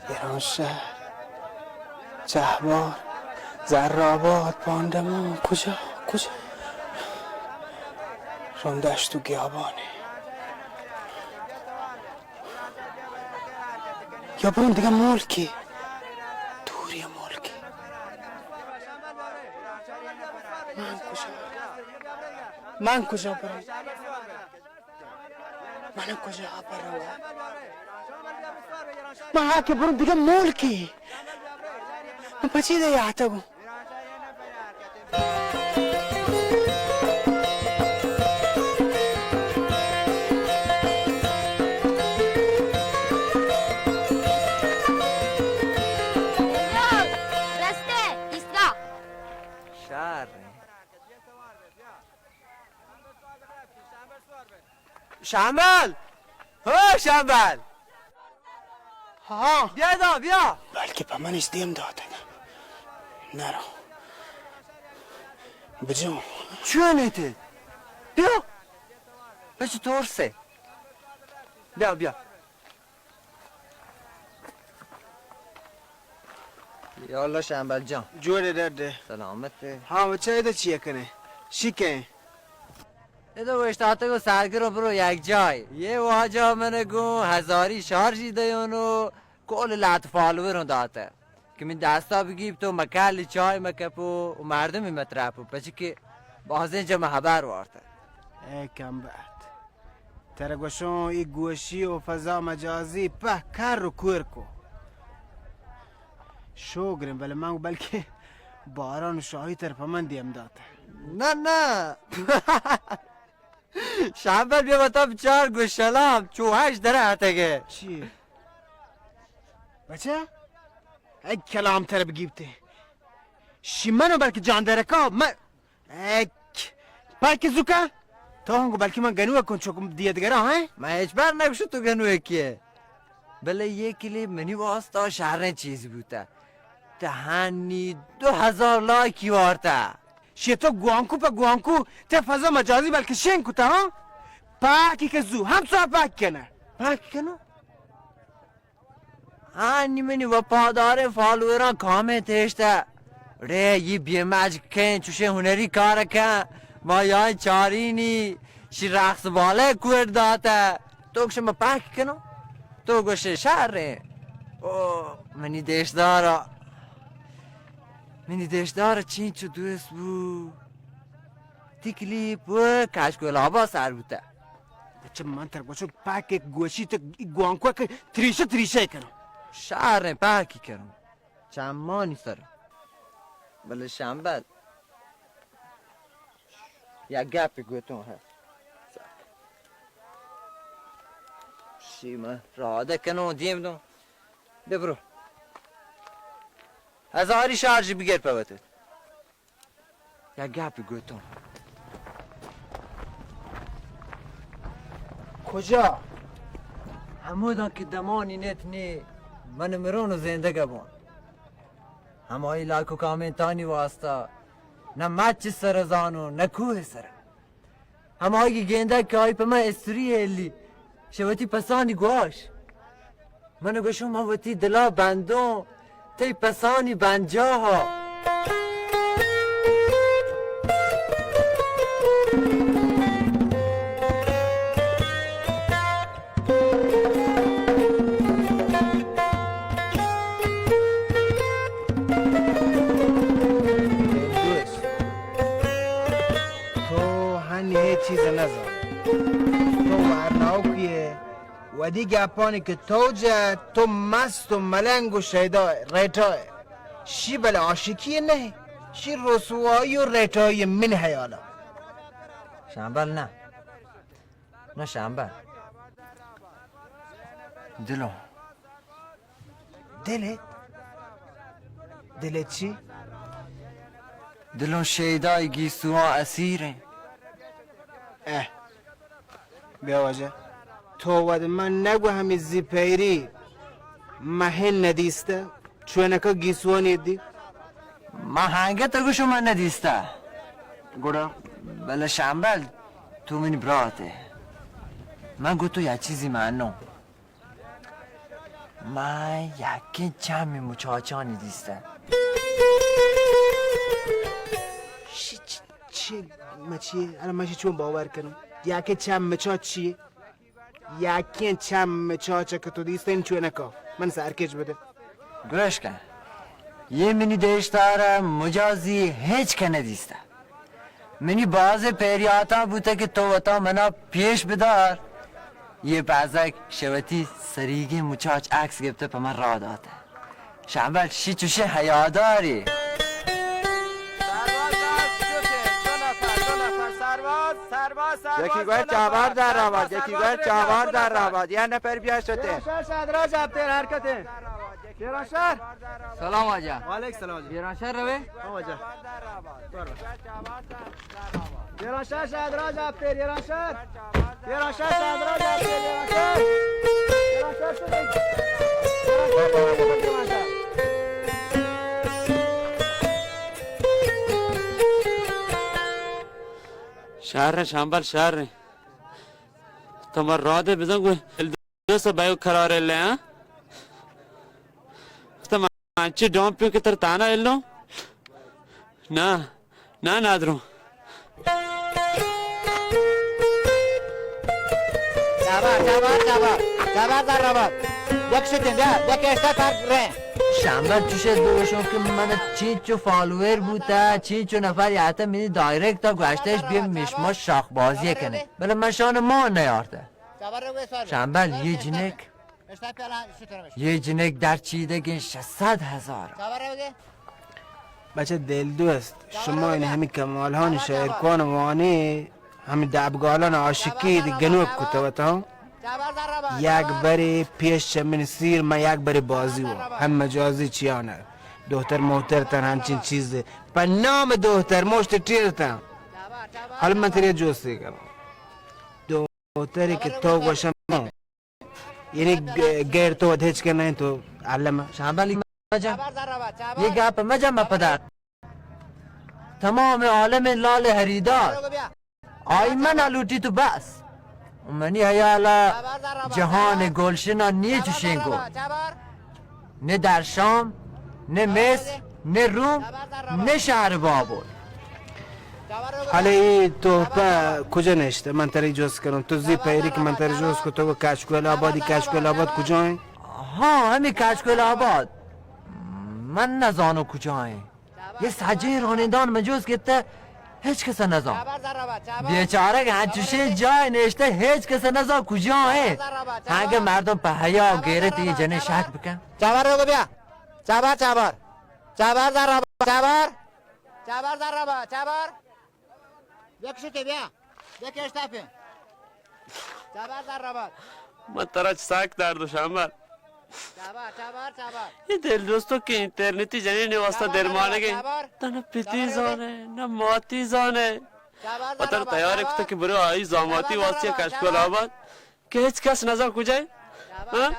ایرانشهر، چهبار، زرآباد، پاندمان، کجا، کجا؟ رندشت و گیابانی. یا برون دگه ملکی، دوری ملکی. من کجا؟ من کجا برم؟ من کجا برم؟ من ها که برم دگه ملکی. من پچی ده یاتا گو. رسته ایستا. شهر. شمبل! هو شمبل! ها. بیا دا، بیا. بلکه په منش دیم داتگ. نرو. بجو. چون ایته؟ بیا. بچه ترسه. بیا، بیا. یا الله شمبل جان. جوڑے ڈڈے. سلامت ئے؟ ہاں، بچہ، ادا چی کنے؟ شکیں؟ ادا وشتاتگ و سرگر و برو یک جای. یہ واجہ من گوں ہزاری شارژی دیون و کل لات فالوور ہوں داتا کہ من دستا بگیپ تو مکل چای مکپو و مردمی مترپو، پچی کہ بازیں جمع حبر وارتا. اے کم بخت. ترا گوشوں، ای گوشی و فضا مجازی پہ کر و کور کو. شوگریں، بلے من بلکہ باران و شاہی تر پہ من دیم دات. نہ، نہ. شمبل بیا وتا بچار گوشلام، چو ہش در اتگے. چی؟ بچہ؟ اے کلام تر بگیپتے. شی منو بلکہ جان درکا، من اک، پاک زوکا؟ تو ہنگو بلکہ من گنوک کن چکم دیدگرا، ہیں؟ من ہچ بر نگوشت تو گنوکے. بلے یہ کلی منی واسطہ شریں چیز بوتا. تہانی دو ہزار لائکی وارتا. شی تو گوانکو پہ گوانکو تے فضا مجازی بلکہ شین کتا، ہاں؟ پاکی کہ زو، ہم سو پاک کنا. پاک کنو؟ آنی منی وپاداریں فالووراں کامنت ہشتہ، ڑے یہ بے مجگ کن، چوشیں ہنری کار کن، ما یائیں چارینی، شی رقص بالے کوٹ داتہ. تو گوشے ما پاک کنو؟ تو گوشے شریں. او منی دیشدارا، منی دیشدارا چینچو دوست بو. تکلیف و کشک و لابا سر بوتہ. چہ من تر گوشگ پاک ایک گوشی تک گوانکو کہ تریشہ تریشہ کنو. شہر پاکی کنو. چمانی سر. بلے شمبل. یا گپی گوتوں ہے. شی من رادہ کنوں دیم دوں. ببرو. ہزاری شارژ بگر پہ وت. یک گپے گوتوں. کجا؟ ہموداں کہ دمانی نت نی من مرون و زندگ بون. ہمائی لائک و کامنتانی واسطہ نہ مچ سر زانو نہ کوہ سر. ہمائی گندگ کہ آئی پہ من استری ہلی شہ وتی پسانی گواش. من گوشوں من وتی دلا بندوں تئی پسانی بنجاہا. تو ہنی ہے چیز نزان. تو ورناوکی ہے. ودی گپانی کہ تو جت، تو مست و ملنگ و شیدا ریٹا ئے. شی بلے عاشقی نہ، شی رسوائی و ریٹائی من حیالا. شمبل نہ، نہ شمبل. دلوں. دل ء؟ دل ء چی؟ دلوں شیدائی گیسواں اسیر ایں. اہ، بیا واجہ، تو وت من نگو ہمے زی پیری مہن ندیستہ، چونکا گیسوانی دی. ما ہنگت گوشو من ندیستہ. گڑا؟ بلے شمبل، تو منی برات ئے. من گوں تو یک چیزی منوں. من یکیں چمی مچاچانی دیستہ. چی، چی، چی، من چی، الان من چی چون باور کنوں؟ یکیں چم مچاچ چیے؟ یکیں چم مچاچ کہ تو دیستہ، این چون نکا. من سرکش بدے. گوش کن، یہ منی دیشتار مجازی ہچ کہ ندیستہ. منی باز پیریاتاں بوتہ کہ تو وتا منا پیش بدار. یہ پزگ شہ وتی سریگیں مچاچ عکس گپتہ پہ من راہ داتہ. شمبل، شی چوشیں حیاداری. یکی گوش چابار در آباد، یکی گوش چابار در آباد، یک نفر بیا شتے. شادراج آپ تیر حرکت ہے. ایران شهر. سلام واجه. وعلیکم سلام واجه. ایران شهر روی؟ ها واجه. ایران شهر شهدراج آپتر، ایران شهر. ایران شهر شهدراج آپتر، ایران شهر. ایران شهر شدی. ایران شهر شدی. شهر شمبل شهر. تو مر راده بزن گوی. دوست بایو قرار لے، ہاں؟ گفتم، من چی ڈوم پیوں کہ تر تانا الوں؟ نہ، نہ، نادروں. شاباش، شاباش، شاباش. شاباش، در رباد. یک شتیں، بیا، یک اشتا تر رہیں. شمبل چوشے دوشوں کہ من چینچو فالوور بوتا، چینچو نفر یاتا منی دایرکتا گوشتش بیا مشما شاخ بازی کنے. بلے من شان ما نیارتا. شمبل، یہ جنک، یہ جنک در چیدگیں شش صد ہزار. بچہ دل دوست، شما این ہمیں کمالہانی شاعر کن وانی، ہمیں دابگالان عاشقی دی گنوک کتو تا. یک بری پیش چمن سیر، من یک بری بازی و ہم مجازی چیانہ. دختر محتر تن ہنچین چیز پہ نام دختر مشت ٹیر تن. حال من تری جوستی کنم. دختری کہ تو گوشم، یعنی گ-، غیر تو ود ہچ کہ نہیں تو علم. شامبل مجا، یہ گپ مجا مپدار. تمام عالم لال ہریدار، آئی من لوٹی تو بس. منی حیالا جہان گلشنا نیچ شینگو. نہ در شام، نہ مصر، نہ روم، نہ شہر بابل. حالا اے تحفہ کجا نشتہ؟ من ترا جست کنوں. تو زی پیری کہ من ترا جست کو، تو گو کشکول آبادی، کشکول آباد کجا ایں؟ ہاں، ہمیں کشکول آباد. من نزانوں کجا ایں. یہ سجیں رانندان من جست گپتہ، ہچ کس نزان. بیچارگ ہنچوشیں جای نشتہ، ہچ کس نزان کجا ایں. ہنگہ مردم پہ حیا و غیرت یہ جنین شک بکن. چابار روگو بیا. چابار، چابار. چابار در ربا، چابار. چابار در ربا، چابار. یک شتے بیا. یک اشتاپے. چابار در ربا. من ترا چ سک درد و شامبل. چابار، چابار، چابار. یہ دل دوستو کہ انترنتی جنین واسطہ درمانگے. نہ پتی زانے، نہ ماتی زانے. وتر تیار کتا کہ برو آئی زاماتی واسطہ کشکول آباد. کہ ہچ کس نزان کجائے؟ ہاں؟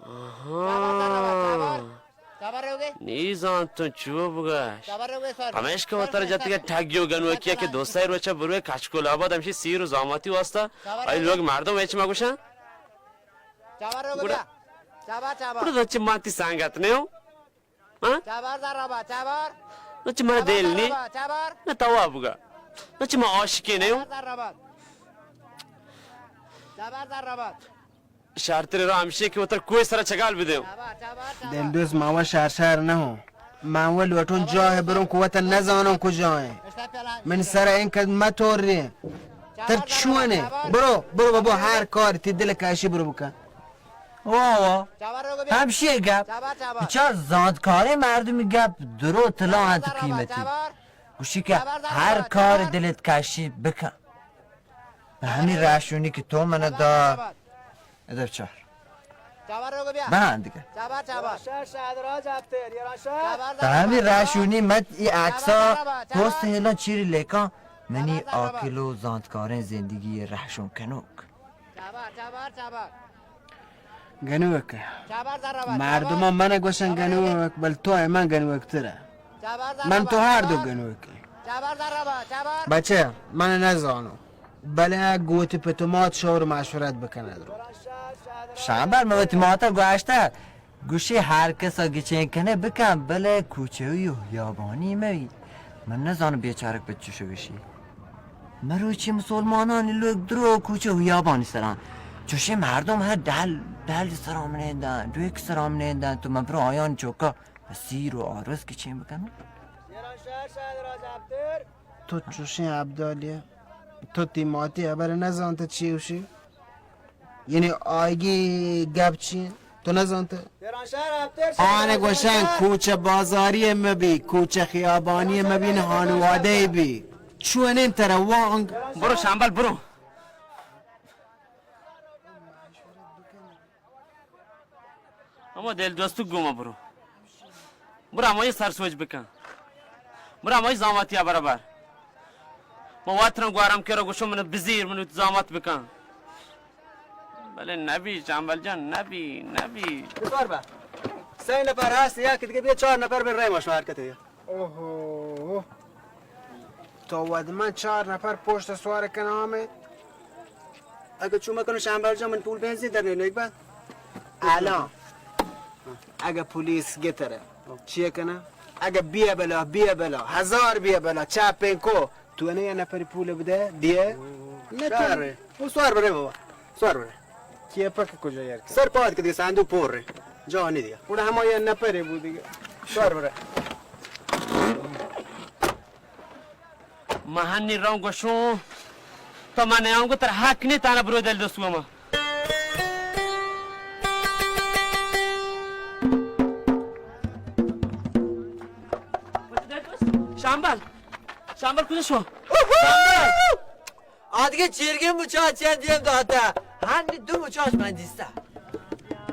آہاں. نی زانتوں چو بگش. پمیشکا وتر جتگے ٹگی و گنوکیا کہ دو سئے روچا بروے کچکول آباد ہمشی سیر و زاماتی واسطہ. آئی لوگ مردم ہچ مگوشاں. گڑا، گڑا تو چی ماتی سنگت نیو؟ ہاں؟ چابار در ربا، چابار. نو چی من دل نی؟ نہ توا بگا. نو چی من عاشقی نیو؟ چابار در ربا. شرتر را ہمشی کہ وتر کوئی سرا چگال بدیو. دل دوست، ما و شار شار نہ ہوں. ما و لوٹوں جاہ بروں کو وطن نزانوں کجا ایں. من سرا این قد متور رے. تر چونے؟ برو، برو بابو، ہر کار تی دل کاشی برو بکن. واہ واہ. ہمشی گپ. بچار زانتکاریں مردمی گپ درو طلا انت قیمتی. گوشی کہ ہر کار دلت کشی بکن. پہ ہمیں رہشونی کہ تو من دا. ادب چار. بہن دیگہ. پہ ہمیں رہشونی مت ای عکسا پوست ہیلان چیری لیکان منی عاقل و زانتکاریں زندگی رہشون کنوک. گنوک. مردمان من گوشن گنوک، بل تو ء من گنوک ترا. من تو ہر دو گنوک. بچه، من نزانو، بلے گوتی پت و مات شور مشورت بکنه درو. شامبل، من وتی ماتا گوشته، گوشی هر کسا گچین کنه بکن، بلے کوچه‌ای و خیابانی مبی. من نزانو بیچارک پت چوشو گوشی. مروچی مسلمانانی لوگ درو کوچه و خیابانی سران. چوشی مردم هر ڈل، ڈل سرا منندن، ڈویک سرا منندن، تو من برو آیان چوکا سیر و آرس گچین بکنم. تو چوشیں ابدالیے؟ تو تی ماتی ہبر نزانت چی گوشی؟ یعنی آئیگی گپ چی انت؟ تو نزانت؟ آن گوشن کوچہ بازاری مبی، کوچہ خیابانی مبی، نہ خانوادہ بی. چونیں ترا وانگ؟ برو شامبل، برو. ہما دل دوستو گوما برو. برو ہمائی سر سوج بکن. برو ہمائی زاماتی برابر. ما واترم گوارم کرا گوشم من بزیر، من زامات بکن. بلے نبی، شامبل جان، نبی، نبی. بسوار با. سه نفر هست، یک دیگه بیا، چهار نفر بن رای ما شما حرکت. اوہو. تو ود من چار نفر پشت سوار کنم آمد. اگہ چو مکنو شامبل جان، من پول بنزین در نینو یک بار. الان اگہ پولیس گترہ، چیہ کنہ؟ اگہ بیہ بلا، بیہ بلا، ہزار بیہ بلا، چاپیں کو، تو نے یہ نفر پول بدہ، دیہ؟ نہ تو. شر. او سوار برے بابا، سوار برے. کیپک کجا یار؟ سر پاد کہ دیگہ صندوق پر رہے. جا نہیں دیگہ. گڑا ہما یہ نفر بو دیگہ. سوار برے. من ہنی روں گوشوں، تو من نیاں گو تر حق نی تانا برو دل دوست گو ما. شامبل، شامبل کجا شو؟ شامبل. آدگہ چیرگی مچاچ چند دیم داتا. ہنی دو مچاچ من دیستا.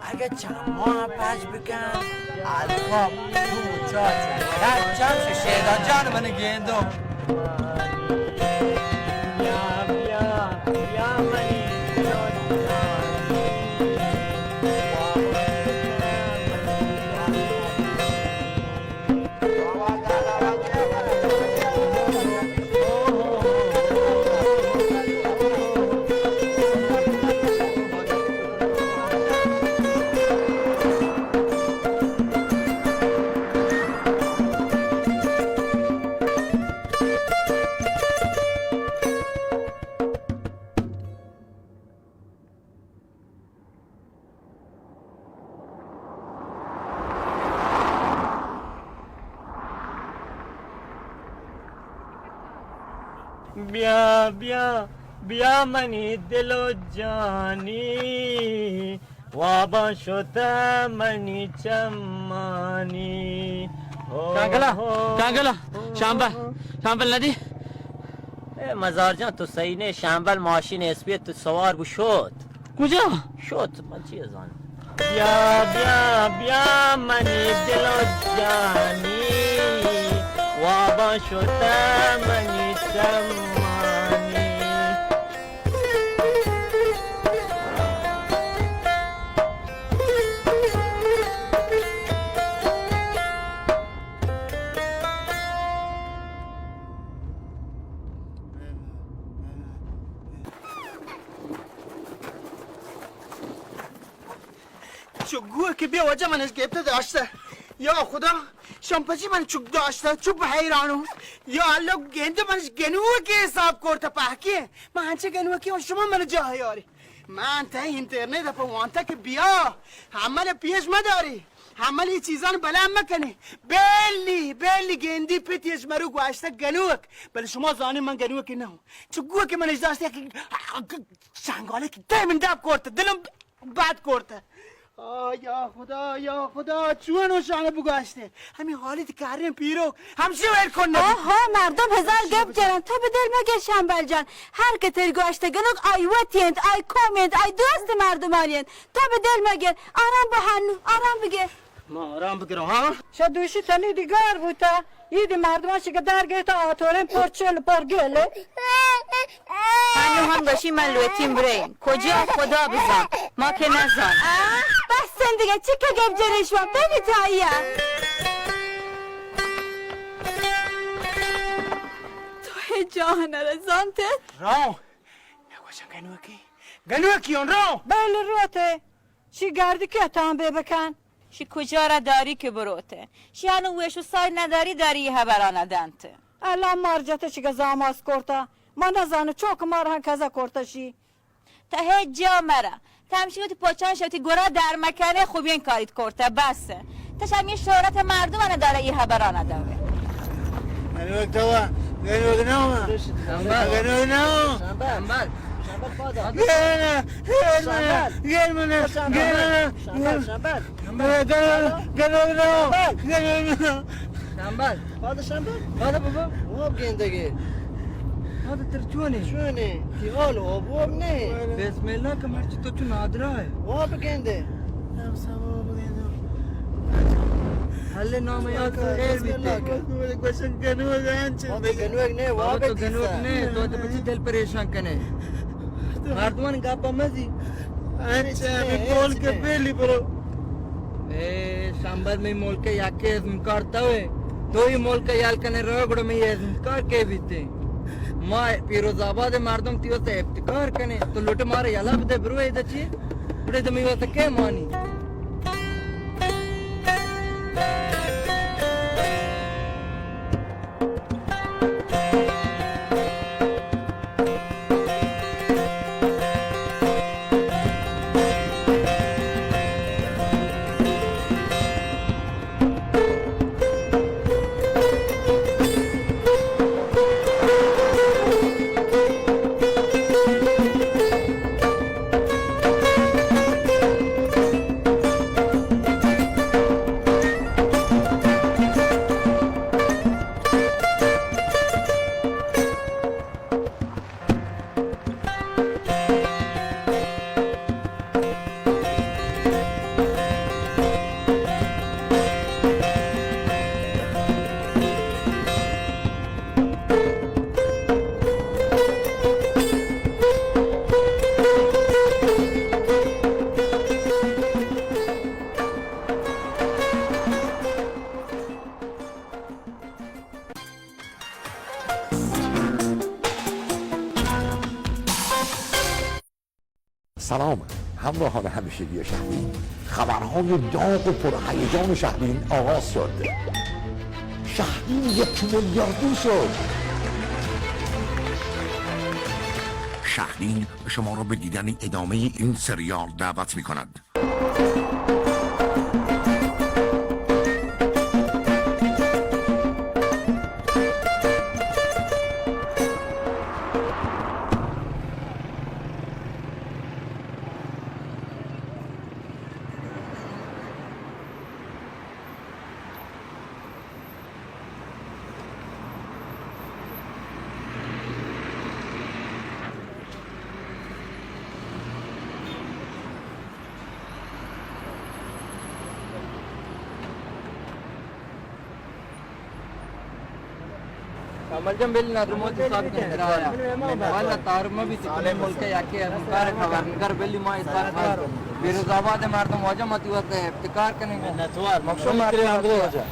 اگہ چماں پچ بکن، الکاپ تو چاچ، یک چمش شیدا جان من گیندو. بیا، بیا، بیا منی دل و جانی، واباں شتہ منی چمانی. ہو، کانگلا، ہو، کانگلا، ہو، شامبل، ہو. شامبل ندی؟ اے مزار جان، تو صحیح نے، شامبل ماشین اسپیت تو سوار بو شوت. کجا؟ شوت، من چی زانم. بیا، بیا، بیا منی دل و جانی، واباں شتہ منی چمانی. چو گوہ کہ بیا واجہ منش گپتہ داشتہ. یا خدا، شمپچی من چک داشتہ، چپ حیرانو. یا اللہ، گند منش گنوکی حساب کرتہ پہکی. من ہنچہ گنوکی و شما من جاہ یاری. من تہ اینترنت پہ وانتہ کہ بیا، عمل پیش مداری. عمل یہ چیزان بلا مکنی. بیلی، بیلی گندی پتیش مرو گواشتہ گنوک. بلے شما زانی من گنوکی نہ ہوں. چو گوہ کہ منش داشتہ یک چنگالے کہ تے من دپ کرتہ، دلم بد کرتہ. آ، یا خدا، یا خدا، چون و شان بگوشتے. ہمیں حالی تی کاریں پیرو، ہمشی ویل کن نبی. آہا، مردم ہزار گپ جنن، تو بہ دل مگر شمبل جان. ہر کہ تر گوشتہ گنوک آئی وتی انت، آئی قوم انت، آئی دوست مردمانی انت. تو بہ دل مگر، آرام بہ ہنو، آرام بگر. ما آرام بگرو، ہاں؟ شا دوشی تنی دی گار بوتا. ایدی مردمان شی گدار گیتا آتورین پر چل پر گلے. انو ہم گشی من لوٹیم برین. کجا خدا بزان. ما کہ نزان. آہ، بس سن دیگہ چکہ گپ جنی شما. ببی تا آیا. آه، نرزانت. راو. نگوشن گنوکی. گنوکی اون راو. بل روته. شی گردی که تان بے بکن. شی کجا را داری که بروته؟ شی هنو ویش و سای نداری، داری یه هبران دنت. الان مار جته چی که زاماس کرته. ما نزانه چوک مار هن کزا کرته شی. تا هیچ جا مره. تا همیشه وتی پاچان شوتی گورا در مکنه، خوبی این کاریت کرته، بس. تا شمی شهرت مردم انه داره، ای هبران داره. گنوک تو، گنوک نام. شنبل. گنوک نام. شنبل. شنبل. شنبل پادا. گیر منه، گیر منه، شنبل. گیر منه. شنبل، شنبل. گنوک، گنوک نام. شنبل. گنوک نام. شنبل. پاد شنبه؟ پاد بابا. واب گندگی. پاد تر چونه؟ چونه؟ تی حال واب واب نه. بسم الله که مرچی تو چون نادرا ہے. واب گنده. ہم سب واب گنده. حل نام یا که خیر بیتے. گوشن گنوگ انچ. بابا تو گنوگ نه، تو تو بچی دل پریشان کنے. مردمان گپا مزی. اچھا، ہمیں ملک بیلی برو. اے شمبر، میں ملک یکی ازمکار تو ہے. تو ہی ملک یل کنے رو، گڑا میں ازمکار کے بیتے؟ ما پیروز آباد مردم تی واسطے افتخار کنے. تو لوٹ مارے یلا بدے برو، اے دچی. گڑا تو میں واسطے کے مانی؟ سلام همراهان همیشگی شهرین. خبرهای داغ و پرهیجان شهرین آغاز شد. شهرین یک میلیاردی شد. شهرین شما را به دیدن ادامهٔ این سریال دعوت می‌کند. کمال جان، بل نادر موت حساب کن کرایہ. والا تعارف ما بیتی کلی ملک یکی ازمکار خبرنگار، بلی ما حساب کن. پیروز آباد مردم واجہ متی واسطے افتخار کنیں. منتوار. مخشو مارے واجہ.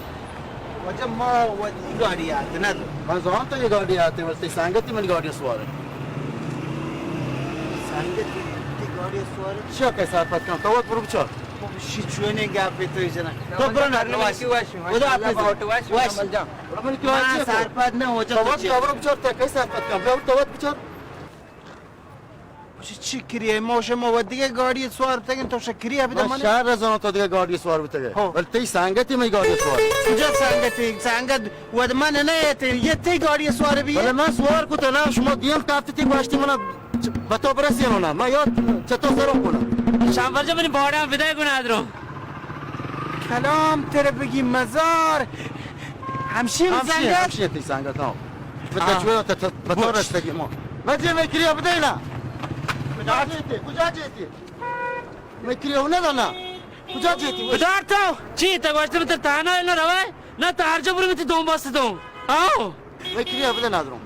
واجہ ما ودی گاڑی آتے ندو. من زانتا یہ گاڑی آتے، ولی تئی سنگتی من گاڑی سوار. سنگتی تئی گاڑی سوار؟ چیا کئی سرپد کن؟ تو وت برو بچار. خب، شی چونیں گپے تو جنا. تو برو نا، واش. خدا حافظ. واش، واش. کمال جان. برو من کی واش. سرپد نہ ہو جا. تو وت برو بچار، تو کئی سرپد کن؟ برو تو وت بچار. چی، چی کریے؟ ما شما و دیگه گاڑی سوار بتگین، تو شکریہ بدے من. شہر زاناں تو دیگه گاڑی سوار بتگے. ہو. ولی تئی سنگتی مئی گاڑی سوار. کجا سنگتی؟ سنگت ود من نہ ایتے، یہ تئی گاڑی سوار بی. ولی من سوار کتا نا، شما دیم کافتی گوشتی منا بتو برسینو نا، من یاد چتو سرو کنا. شامبر جا منی باڑا بدے گناہ درو. کلام تیرے بگی مزار. ہمشی ہم ہمشی، سنگت؟ ہمشی تئی سنگت، ہاں. بتا ہاں. چویا تا بتو رستگی ما. مجھے میں کریا بدے نا. کجا جیتے؟ کجا جیتے؟ میں کریا نہ دانا. کجا جیتے؟ بدار تو. چی تا گوشت بتر تانا نہ روے؟ نہ تا ہر جا برو متی دوم باست دوم. آؤ. میں کریا بدے نا درو.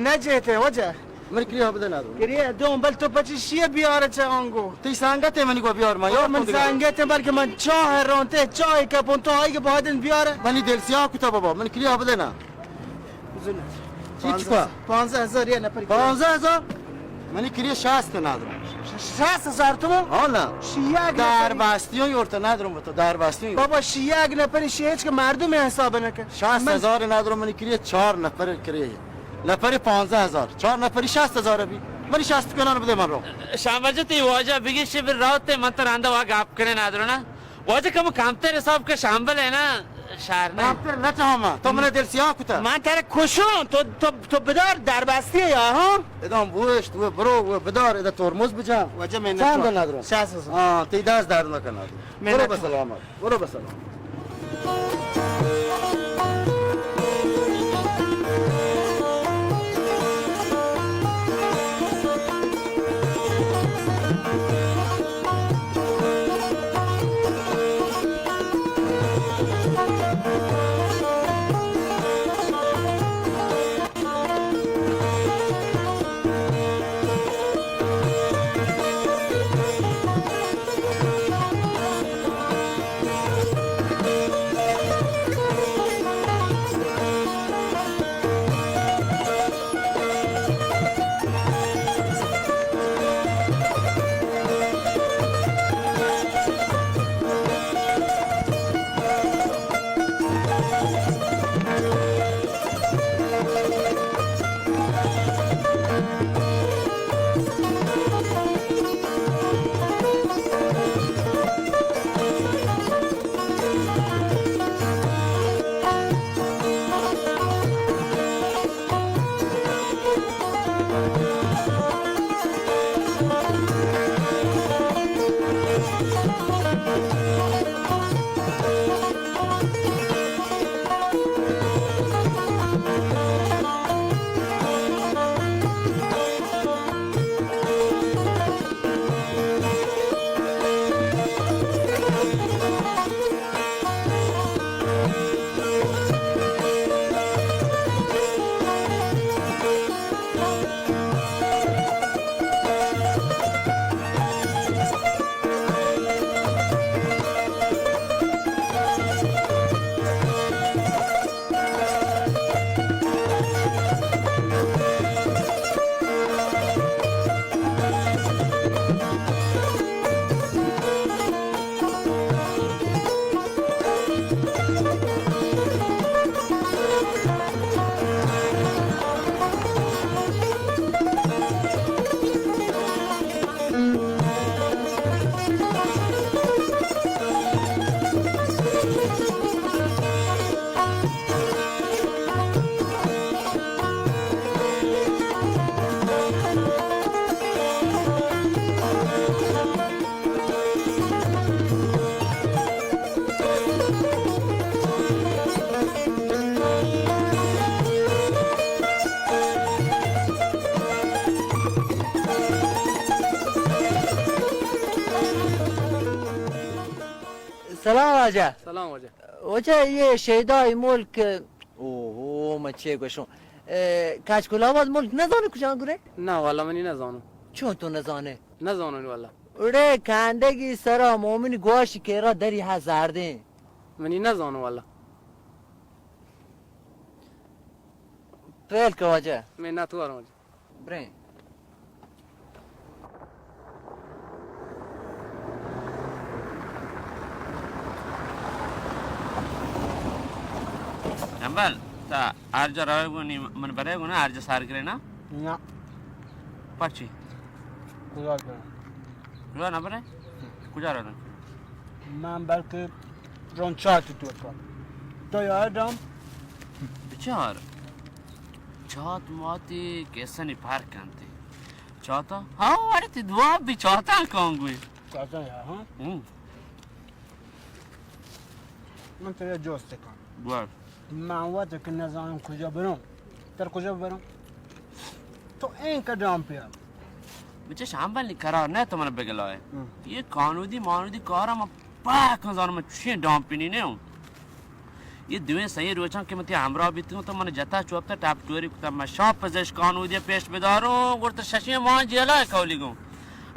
نہ جیتے وجہ. من کریا بدے ندرو. کریا دوم بل تو پچی شیے بیار چا آنگو. تئی سنگتے منی گو بیار ما. او یار من تو دیگه. سنگتے بلکہ من چاہ رونتے، چاہ کپون تو آئی کہ بادن بیار. منی دل سیاہ کتا بابا، من کریا بدے نا. بزن. پانزدہ، پانزدہ ہزار یے نفر. پانزدہ ہزار؟ منی کریت شست ندارم. ش-، شست ہزار تومن؟ ہاں نا. شیاگ نفری. دار بستیوں یورت ندارم تو، دار بستیوں. بابا، شیاگ نفری شی ہچ کہ مردم حساب نکن. شست ہزار ندارم، منی کریت چار نفر کریت. نفر پانزدہ ہزار، چار نفری شست ہزار بی. منی شست کنان بدے من رو. شامبل جان، تئی واجہ بگیشی بر روت، من ترا ہندا وا گپ کنے ندارم نا. واجہ کم کمتر حساب کہ شامبل ہے نا، شہر نے. کمتر نہ چاہاں من، تو منا دل سیاہ کتا. من ترا کشوں، تو، تو، تو بدار دربستی یا، ہاں؟ ادام بوشت، وہ برو، وہ بدار، ادا ترمز بجا. واجہ من چند نتوان. ندارم. شست ہزار. ہاں، تئی دست درد نکن. منت. برو بسلامت، برو بسلامت. سلام واجہ. سلام واجہ. واجہ، یہ شیدای ملک. اوہو، من چے گوشوں؟ اے، کچکول آباد ملک نزانے کجا گرے؟ نہ والا، منی نزانو. چون تو نزانے؟ نزانو والا. اڑے کندگی سرا مومن گواشی کہ را دری ہزار دیں. منی نزانو والا. پہل کہ واجہ. میں نہ تو آرام. بریں. امبل، تا ہر جا روے گونی، من برے گونا، ہر جا سار کرے نا؟ نا. پرچی؟ کجا کرے؟ کجا نہ برے؟ کجا رونا؟ من بلکہ رون چاہ تو تو. تو یار دم. بچار. چات ماتی کسانی پارک انت. چاتا؟ ہاں، اڑے تی دعا بی چاتا کانگوی. چاتا یا، ہاں؟ ہوں. من ترا جوست کن. گوش. من وت کہ نزانم کجا برم. تر کجا برم؟ تو این کا ڈام پیا. بچہ شامبل نی قرار نہ تو من بگلائے. ہوں. یہ کانودی مانودی کارا من پاک زانم، من چین ڈام پینی نہ ہوں. یہ دوئیں سئیں روچاں کہ من تئی ہمراہ بیتگوں، تو من جتا چوپتا ٹاپ ٹوری کتا، من شاپ پزش کانودی پیش بداروں، گڑ تو ششیں مان جیلا کولی گوں.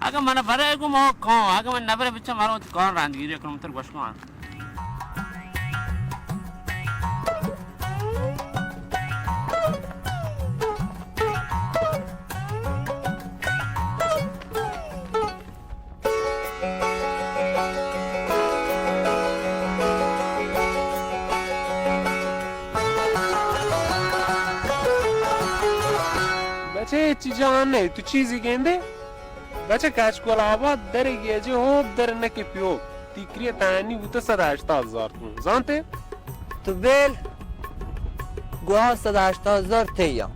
اگہ من برے گوں ما کاں، اگہ من نبرے بچا مرو تو کان راندگیری کنم تر گوش کن. چے چی جان نے، تو چیزی گندے؟ بچہ کچکول آباد در گیجے ہوب در نکے پیو۔ تیکری تانی بوتا صد ہشتاد ہزار تو۔ زانتے؟ تو بیل گوا صد ہشتاد ہزار تیا۔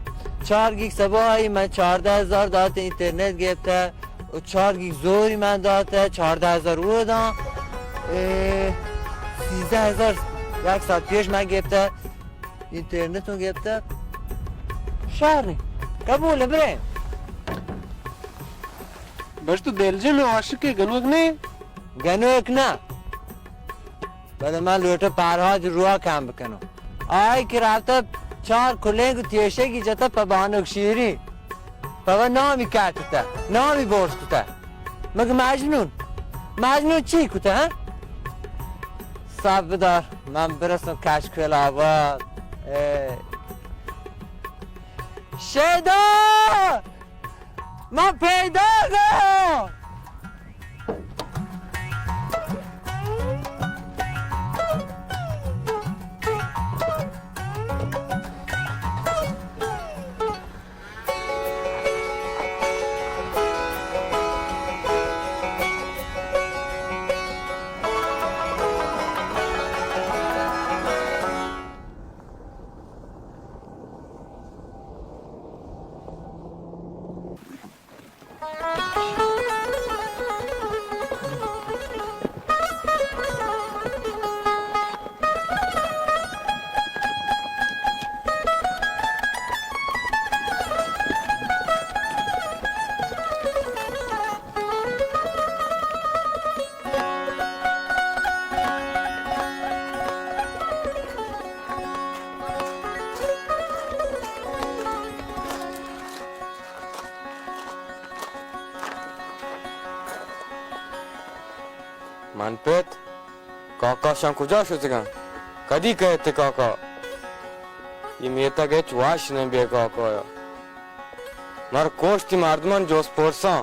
چار گیگ سباہی من چاردہ ہزار داتے انٹرنیٹ گپتا۔ و چار گیگ زوری من داتا، چاردہ ہزار او دان۔ اے، سیزدہ ہزار یک ساعت پیش من گپتا۔ انٹرنت اوں گپتہ۔ شر نی۔ قبول اے، برے۔ بس تو دلجم ئے، عاشق ئے، گنوک نہ ئے؟ گنوک نہ۔ بلے من لوٹاں پرہاز ءِ روح کم بکناں۔ آئی کہ رپتہ چار کلنگ و تیشگی جتہ پہ بانک شیرین۔ پہ وت نامی کٹتہ، نامی برز کتہ۔ مگہ مجنون؟ مجنون چی کتہ، ہاں؟ صبر دار، من برسم کچکول آباد۔ اے۔ شیدا! من پیداگاں! من پت، کاکا شان کجا شتگاں؟ کدی کئیت کاکا؟ اے میتگ ہچ وش نہ بے کاکا یا۔ مر کوشتی مردمان جوست پرساں۔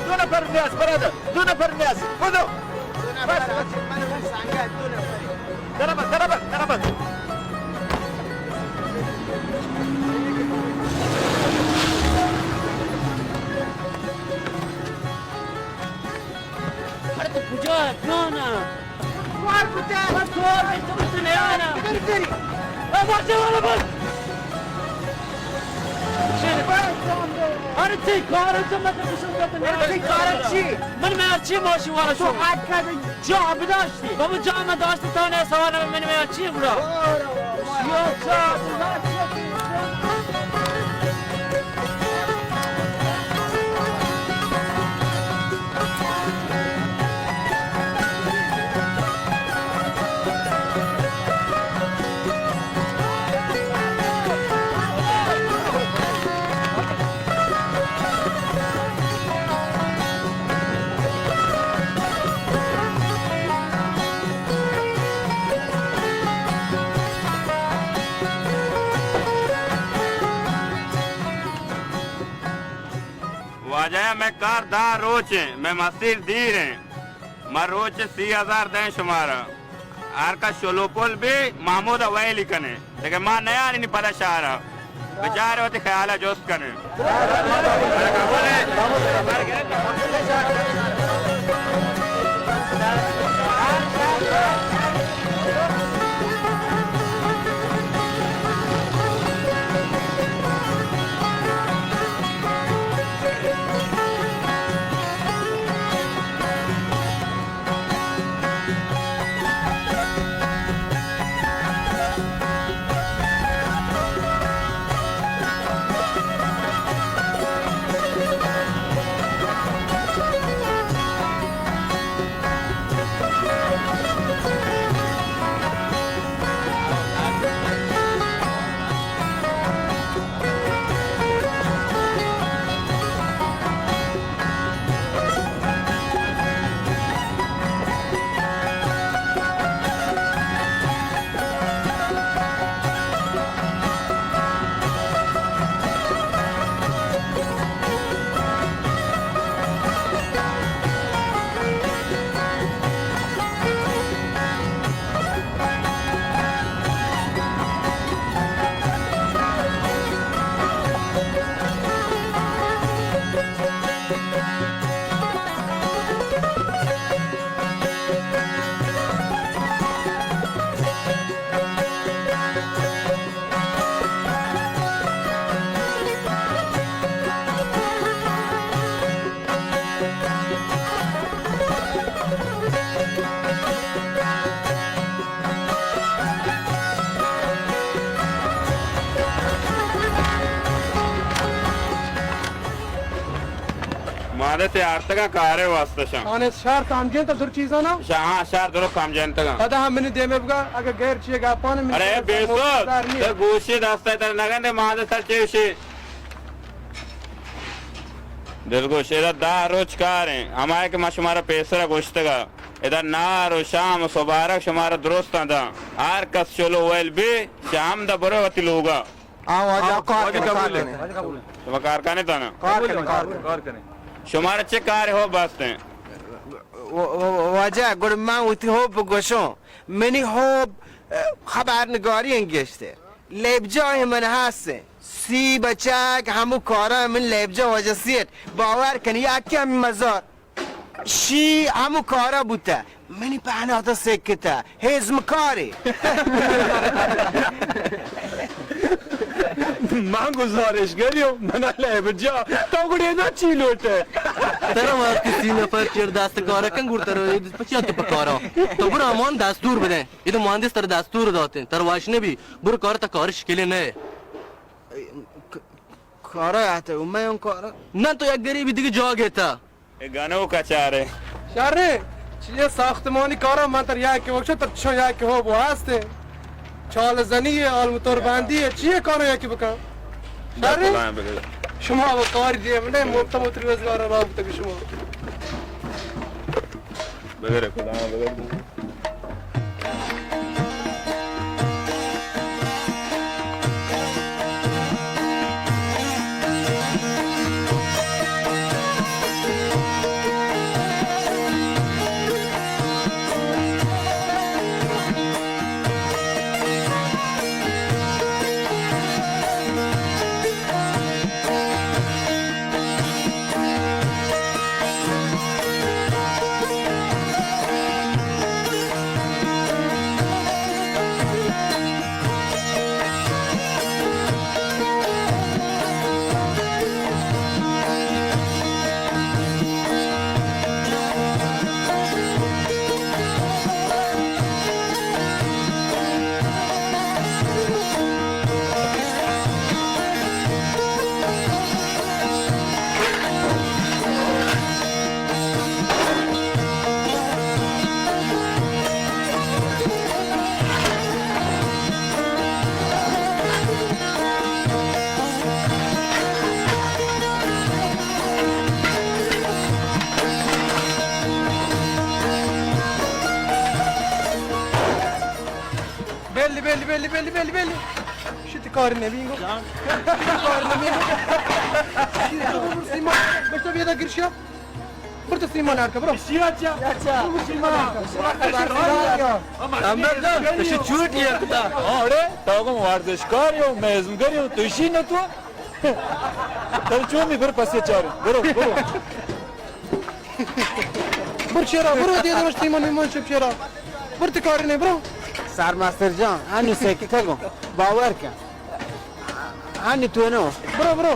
دو نفر نیاز، برادر. دو نفر نیاز. بدو. دو نفر بس، آجی بس. من، من سانگا دو نفر. دربا، دربا، دربا. ارے تو کجا ئے؟ کون ئے؟ سوار کجا ئے؟ من سوار نہیں، تو کچھ نہیں آنا. ادھر ادھر. اے واجہ والا بس. ارے تئی کار چہ من کشم کت نہ. ارے تئی کار چی؟ من میں اچھی ماشی والا تو شو. ہاتھ کا دے. جا بداشتی. بابا جا من داشتی تو نے سوال من میں اچھی بڑا. یا چا. واجہ، مئے کار دہ روچ ایں، مئے مسیر دیر ایں. ما روچ سی ہزار دیں شمارا. ہر کس شلو پل بی، محمود ءَ ویلی کنے. دگہ ما نیارینی پدا شہر ءَ. بچار وتی خیال ءَ جست کنے. تے آرتگاں کارے واسطہ شاں۔ آنے شہر کام جنت در چیزاں نا؟ شاں، ہاں، شہر درو کام جنتگاں۔ پدا ہم منی دیمے بگا، اگہ غیر چیئے گپانے منی ارے دیمے بگا، بیسو، مزار نی۔ تر گوشی دستا تر نگندے ماندے سر چیوشی۔ دلگوش، ادا دہ روچ کاریں، ہمائے کہ ما شمارا پیسرا گوشتگا۔ ادا نار و شام و سبارک شمارا درستاں داں۔ ہر کس چلو ویل بی، شام دا برو وتی لوگا۔ آ واجہ، آ، کار واجہ کنے، کار قبول ہے۔ کنے۔ شما کار کنے تا نا؟ کار کنے، کار کنے۔ شمارا چہ کار ہو بستیں؟ و-، و-، واجہ، گڑ من وتی ہوب بگوشوں۔ منی ہوب، اه، خبرنگاری انگشتے۔ لیبجاہ من ہستیں۔ سی بچک ہمو کارا من لیبجاہ واجہ سیٹ۔ باور کن، یکی ہمیں مزار۔ شی ہمو کارا بوتہ، منی پہناتا سکتہ، ہزم کارے۔ من گزارشگری ہوں، منا لیب جا، تو گڑے نا چی لوٹے؟ ترا وقتی سی نفر چیر دست کارا کن گڑ ترا پچیا تو پکارا۔ تو برو امان دستور بدیں، یہ تو مہندس تر دستور داتیں، تر واش نبی، برو کار تا کارش کلے نئے۔ ک-، کارا آتے، میں اون کارا۔ نہ تو یک گریبی دیگه جاگه تا۔ اے گنوک ءَ چارے۔ شریں، چیئے ساختمانی کاراں من تر یکے بکشاں، تر چشاں یکے ہو بو ہستیں۔ چال زنی ئے، آلم تور بندی ئے، چیئے کاراں یکے بکن۔ شریں، شما وہ کاری دیئے، من مفت مفت روزگار را بوتگ شما۔ بغیر خدا، بغیر۔ بلی، بلی، بلی، بلی، بلی، بلی۔ شتی کار نبینگو۔ شتی کار نبینگو۔ شتی تو ببر سیما، بشتا بیدا گرشیا۔ برو تو سیمان ہار کن، برو۔ اچھا، اچھا۔ اچھا۔ برو سیمان ہار کن۔ ہمدرد جان، تو چوٹ یہ کتا۔ ہاں، اڑے، تو گم ورزشکاری ہو، میزمگری ہو، تو اسی نہ تو۔ تر چونی بر پسے چاری۔ برو، برو۔ برو چیرا، برو دیدہ مش سیمان میمان شپ چیرا۔ برو تو کاری نہیں، برو۔ سرمستر جان، انو سیکتگو۔ باور کن۔ انی تو نو۔ برو، برو۔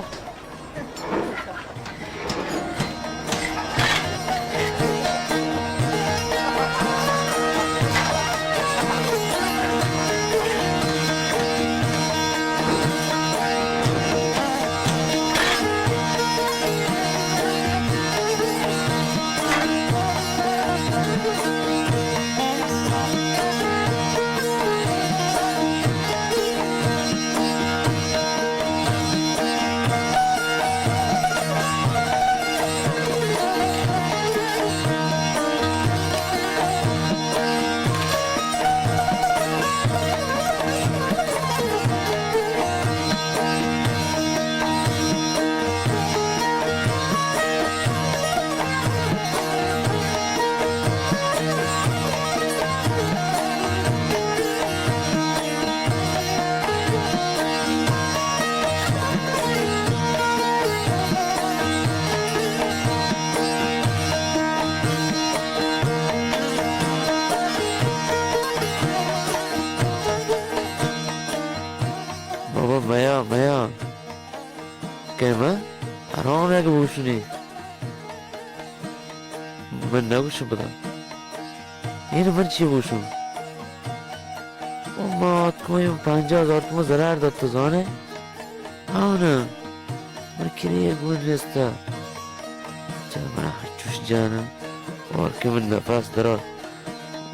بابا میا، میا۔ کہ من آرام یک بوشنی۔ من نگوشم پدا۔ این من چی بوشم؟ او ما آتکویم پنجاہ ہزار تومن ضرر دات، تو زانے؟ آو نا۔ من کرے گون نیستا۔ چہ من ءَ چوش جان ءَ، اور کہ من نفس درات،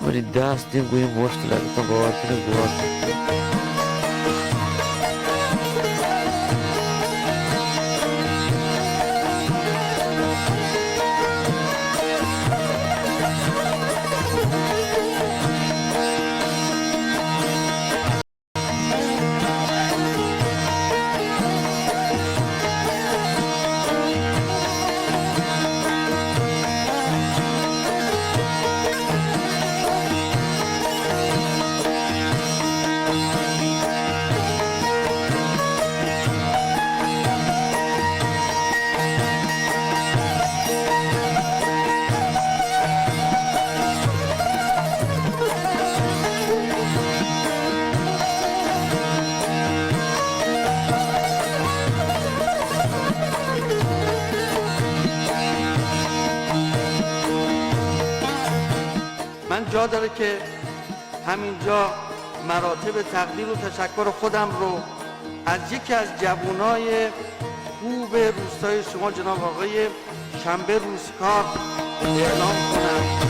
منی دست دیم گوئی مشت لگتاں، باور کن گوات۔ من جا داره که همینجا مراتب تقدیر و تشکر خودم رو از یکی از جوانای خوب روستای شما، جناب آقای شنبه روزکار، اعلام کنم.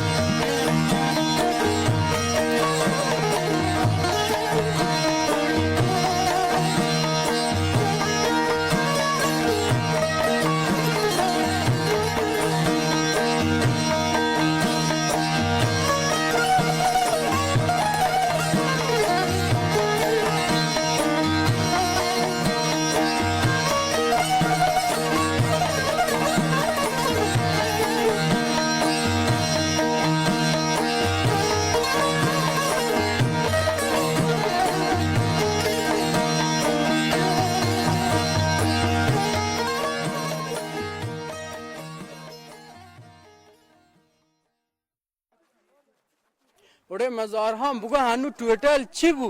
اڑے مزار ہم بگو ہنو ٹویٹل چی بو؟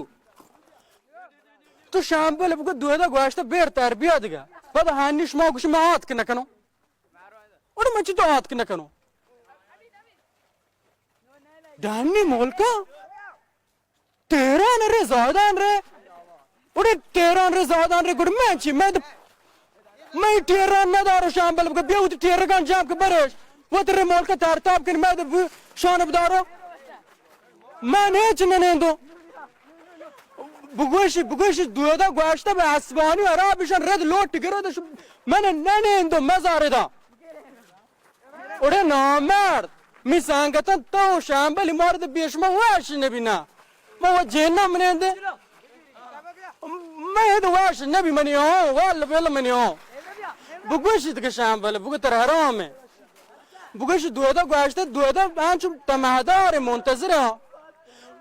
تو شامبل بگو دودا گوشت بیر تربیت گا۔ پد ہنی شما گوش ما آتک نکنو۔ اڑے من چی تو آتک نکنو؟ ڈانی ملکا؟ تہران رے، زاہدان رے۔ اڑے تہران رے، زاہدان رے، گڑ من چی؟ من د-، من ٹیران ندارو شامبل بگو، بیا وتی ٹیرگان جام کہ برش۔ وت رے ملک ترتاب کن، من د-، بو-، شان بدارو۔ من ہچ ننندو۔ بگوشی، بگوشی دودا گوشتہ بہ اسبانی عربشان رد لوٹ گرو دش، من ننندو مزار دا۔ اڑے نامرد، می سنگتاں تو شامبلی مرد بیش ما وش نبی نا۔ ما و جنہ منندے۔ من ہد وش نبی منی ہوں، وال بل منی ہوں۔ بگوشید کہ شامبل، بگو تر حرام ہے۔ بگوشی دودا گوشتہ، دودا انچو تمہدار منتظر ہاں۔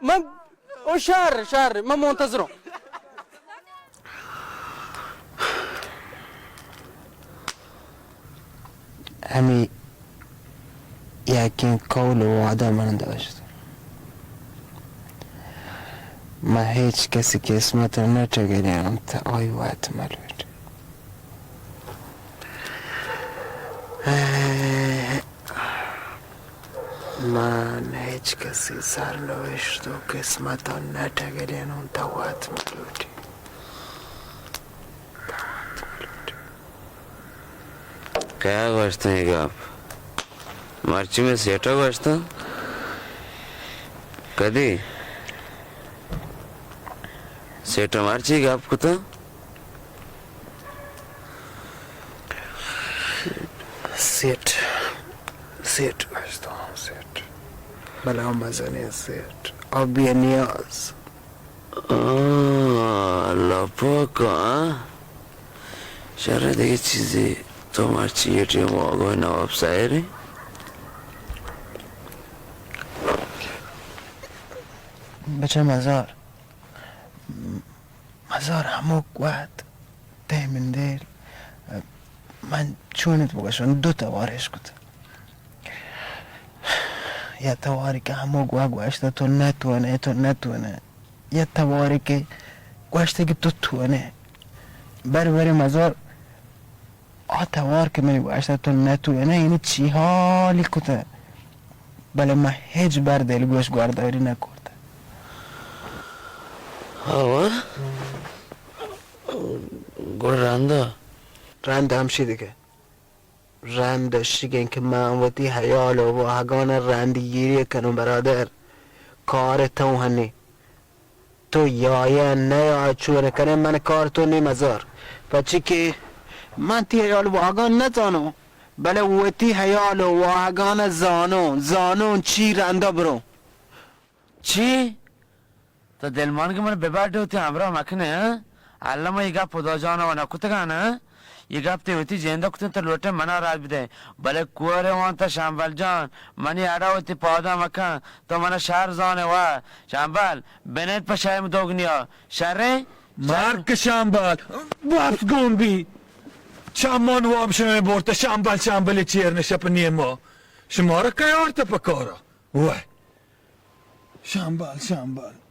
من او شر، شر، من منتظر ہوں۔ ہمے یکیں قول و وعدہ من داشت۔ من ہچ کسی قسمت نہ ٹگرینت، آئی وت ملوٹ۔ من ہچ کسی سرنوشت و قسمت نہ ٹگرینت، آئی وت ملوٹ۔ کیا گوشتن اے گپ؟ مرچی مئے سیٹا گوشتن؟ کدی؟ سیٹا مرچی گپ کتن؟ سیٹ، سیٹ گوشتن، سیٹ۔ بلا مزنیں سیٹ۔ آ بے نیاز۔ آ، اللہ پاک، آ۔ شر دگہ چیزے، تو مرچی اے ٹیم آگاہ نواب ساحر ایں۔ بچہ مزار، مزار ہمک وقت تہ من دل، من چونت بگوشن دو توار اش کت۔ یا تواری کہ ہمک وقت گوشتہ تو نتونے، تو نتونے۔ یا توارے کہ گوشتہ کہ تو تونے۔ بر بر مزار آ توار کہ منی گوشتہ تو نتونے، یعنی چی حالی کتہ، بلے من ہچ بر دلگوش گورداری نکرتہ۔ ہاوا؟ گڑا رندا؟ رند ہمشی دگہ۔ رند شگیں کہ من وتی حیال و واہگان رند گیری کنوں برادر۔ کار تو ہنی۔ تو یا یا نیا چون کنے من کار تو نی مزار۔ پچی کہ من تی حیال واہگان نزانوں، بلے وتی حیال و واہگان زانوں، زانوں چی رندا بروں۔ چی؟ تو دلمانگ من ببر ڈو تی ہمراہ مکنے، ہاں؟ اللہ ما یہ گپ خدا جان و نکتگان، ہاں؟ یہ گپ تی وتی جیندا کتن تو لوٹے منا راج بدے۔ بلے کور وان تا شمبل جان، منی اڑا وتی پادا مکن، تو منا شر زانے وا۔ شمبل، بنیت پہ شایم دوگنیا۔ شریں؟ مارک شمبل، بس گون بی۔ چمان واب شمے بورتا شمبل، شمبل چیر نشپ نیما۔ شمارا کیارتا پکارا؟ وای۔ شمبل، شمبل۔